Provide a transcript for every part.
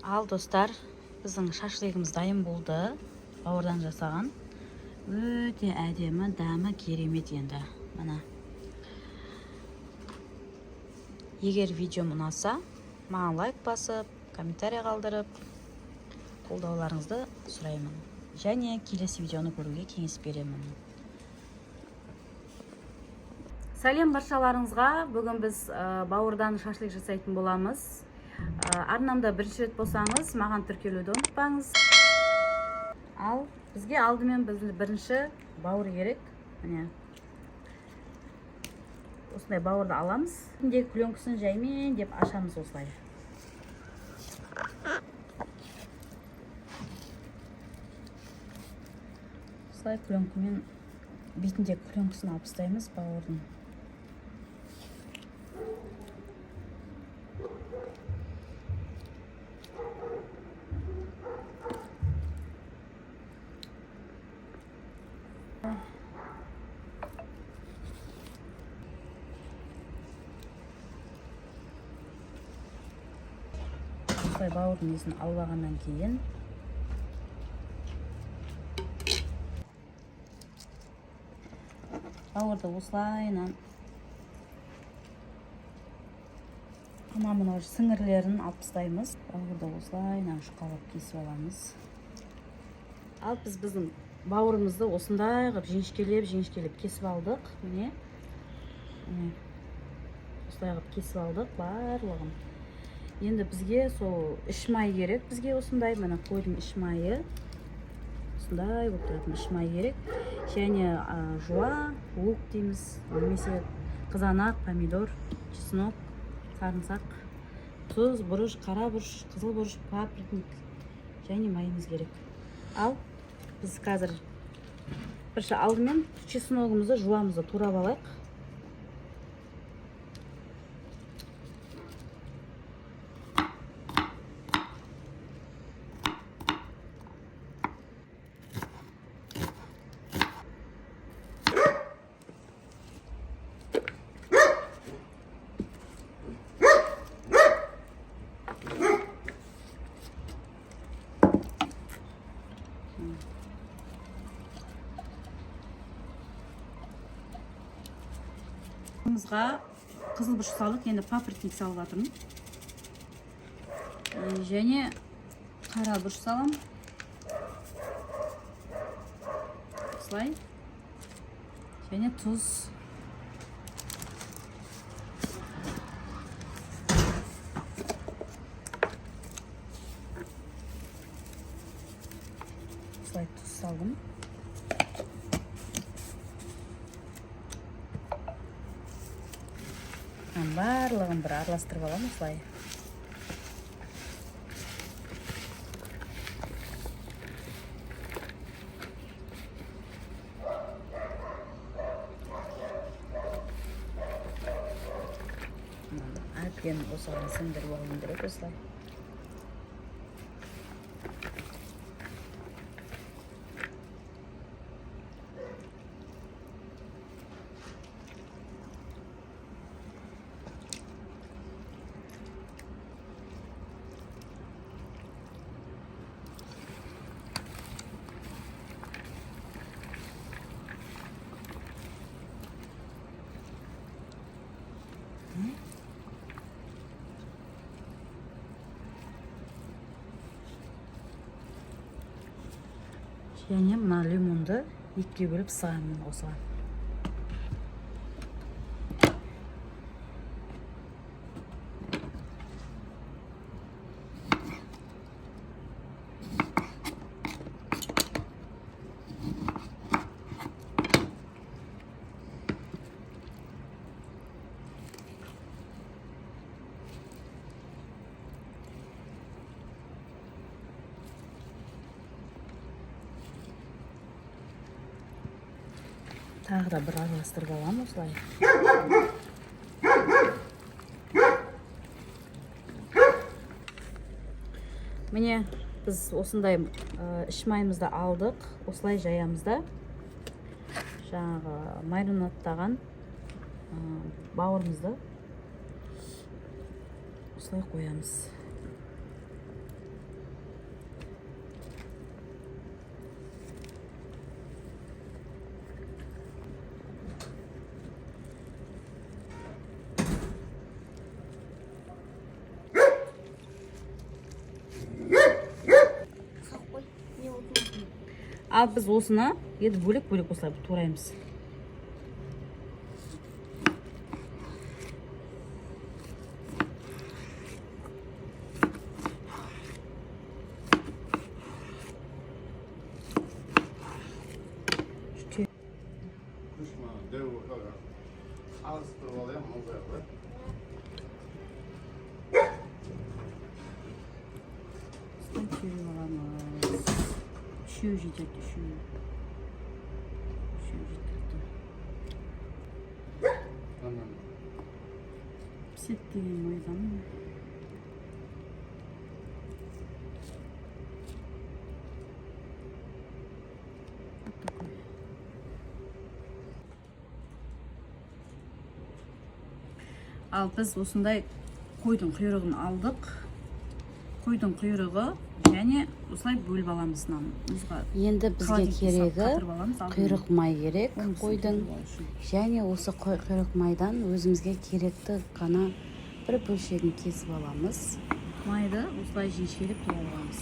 Ал, достар, біздің шашлигіміз дайын болды. Бауырдан жасаған. Өте әдемі, дәмі керемет енді. Міне. Егер видеом ұнаса, маған лайк басып, комментарий қалдырып, қолдауларыңызды сұраймын. Және келесі видеоны көруге кеңес беремін. Сәлем баршаларыңызға. Бүгін біз бауырдан шашлик жасайтын боламыз. Арнамда бірінші рет болсаңыз, маған тіркелуді ұмытпаңыз. Ал бізге алдымен бірінші бауыр керек. Міне. Осындай бауырды аламыз. Үстіндегі пленкасын жаймен деп ашамыз осылай. Осылай пленкамен бетіндегі пленкасын алып тастаймыз бауырдың. Осылай бауырдың несін алып алғаннан кейін бауырды осылайынан ана мынау сіңірлерін алып тастаймыз. Бауырды осылайынан жұқалап кесіп аламыз. Ал біз біздің бауырымызды осындай қылып жіңішкелеп жіңішкелеп кесіп алдық. Міне. Міне. Осылай қылып кесіп алдық барлығын. Енді бізге сол іш май керек, бізге осындай, міне, қойдың іш майы. Осындай болып тұратын іш май керек. Және жуа, лук дейміз, немесе қызанақ, помидор, чеснок, сарымсақ, тұз, бұрыш, қара бұрыш, қызыл бұрыш, паприка және майымыз керек. Ал біз қазір бірінші алдымен чесногымызды, жуамызды турап алайық. Қызға қызыл бұрыш салдық, енді паприка салып жатырмын. Және қара бұрыш саламын. Осылай. Және тұз. Осылай тұз салдым. Барлығын бір араластырып аламын осылай. Әбден осыған сіңдіріп алуым керек осылай. Және мына лимонды екіге бөліп сығамын осыған. Тағы да бір араластырып аламын осылай. Міне, біз осындай іш майымызды алдық. Осылай жаямыз да жаңағы маринадтаған бауырымызды осылай қоямыз. Ал біз осыны енді бөлек бөлек осылай тураймыз. Күш мына дәу алыстырып алайын мындай қылып. Осылай түйіп аламыз. Үшеу жетеді, үшеу. Үшеу жеткілікті. Анан Піседі деген ойдамын. Вот такой. Ал біз осындай қойдың құйрығын алдық. Қойдың құйрығы, және осылай бөліп аламыз мынаны мұзға. Енді бізге Холодильникке салып керегі қатырып аламыз алдымен. құйрық май керек Оны қойдың. сіңдіріп алу үшін. Және осы құйрық майдан өзімізге керекті ғана бір бөлшегін кесіп аламыз. Майды осылай жіңішкелеп турап аламыз.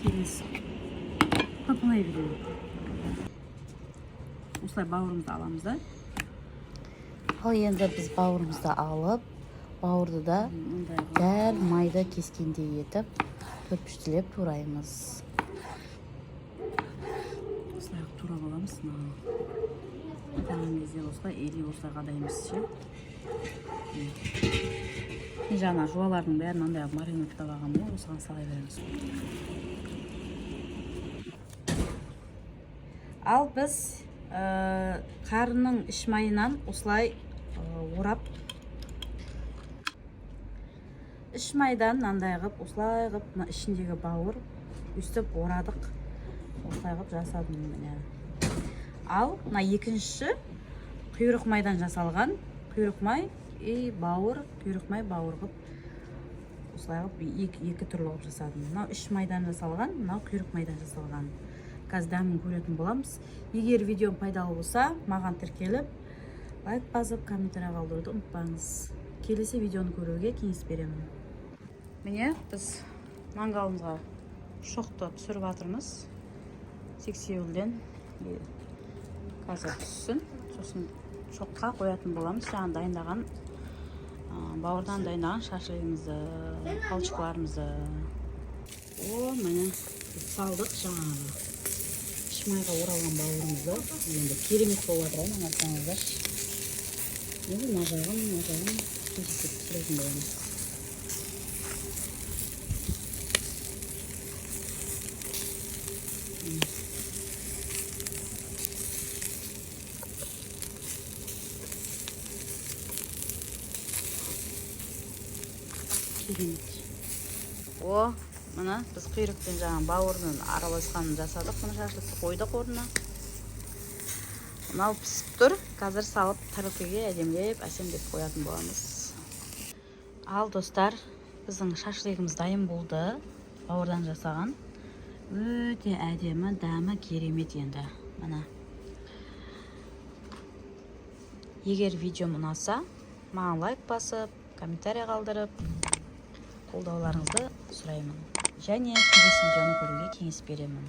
Келесі папалай беремін. Осылай бауырымызды аламыз да. Ал енді біз бауырымызды алып, бауырды да Мындай қылып. Дәл майды кескендей етіп төртпіштілеп тураймыз. Осылай қылып турап аламыз. Мына қадаған кезде осылай или осылай қадаймыз ше. Мен жаңа жуалардың бәрін андай қылып маринадтап алғанмын ғой, осыған сала береміз. Ал біз қарынның іш майынан осылай орап, іш майдан мынандай қылып, осылай қылып, мына ішіндегі бауыр өйстіп орадық, осылай қылып жасадым, міне. Ал мына екіншісі құйрық майдан жасалған, құйрық май и бауыр, құйрық май, бауыр қылып, осылай қылып екі түрлі қылып жасадым. Мынау іш майдан жасалған, мынау құйрық майдан жасалған. Қазір дәмін көретін боламыз. Егер видеом пайдалы болса, маған тіркеліп, лайк басып, комментарий қалдыруды ұмытпаңыз. Келесі видеоны көруге кеңес беремін. Міне, біз мангалымызға шоқты түсіріп жатырмыз сексеуілден. Қазір түссін, сосын шоққа қоятын боламыз жаңа дайындаған, бауырдан дайындаған шашлығымызды, палочкаларымызды. О, міне, салдық жаңағы іш майға оралған бауырымызды. Енді керемет болып жатыр ғой, мына қарасаңыздаршы. Енді мына жағын кезектеп пісіретін боламыз. Керемет. О, мына біз құйрықпен жаңа бауырдың араласқанын жасадық. Мына шашлыкты қойдық орнына. Мынау пісіп тұр. Қазір салып, тарелкаге әдемілеп, әсемдеп қоятын боламыз. Ал, достар, біздің шашлығымыз дайын болды, бауырдан жасаған. Өте әдемі, дәмі керемет. Енді міне, егер видеом ұнаса, маған лайк басып, комментарий қалдырып, қолдауларыңызды сұраймын және келесі видеоны көруге кеңес беремін.